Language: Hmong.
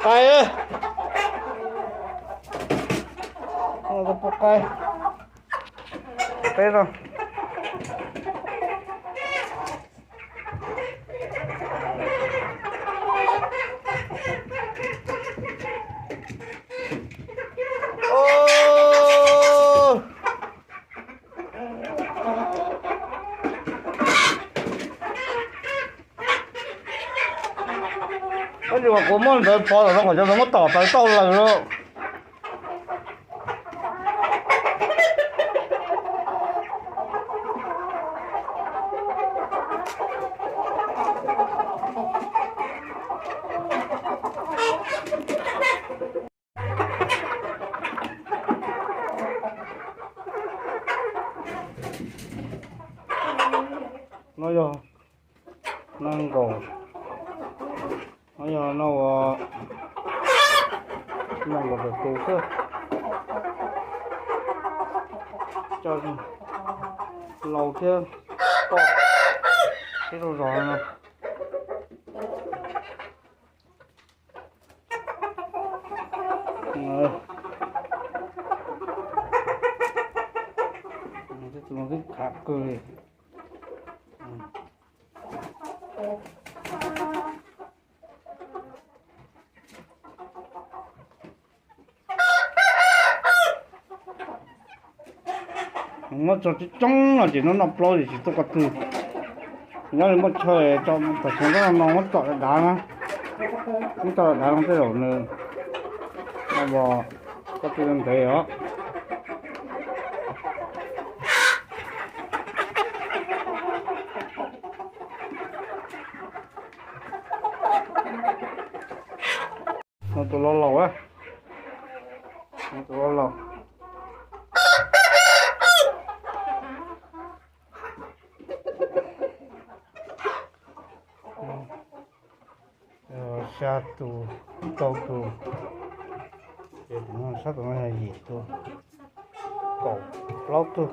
Qaib, pub qaib, peb no. Tab sis mas kuv muab ntawd pov tom no kom cov ntawd muab tom tawv tauj lawm lauj. No yog nees nkaum, no yog no ua nees nkaum tawm tus xwb. Coj laus thiab poj thiab rau zog no. Tus no twb khav kawg li. Muab tso coob coob no ces noj noj plaub ces tsis tuaj qhov twg. Nyob li muaj chaw tso tam sim no no muab tso dav dav na, muab tso dav dav no tej zaum nws no qhov twg ntev os. No tus laus laus, no tus laus laus. Xya tus, rau tus, ces tus no sab tus no yog yim tus, kaum plaub tug.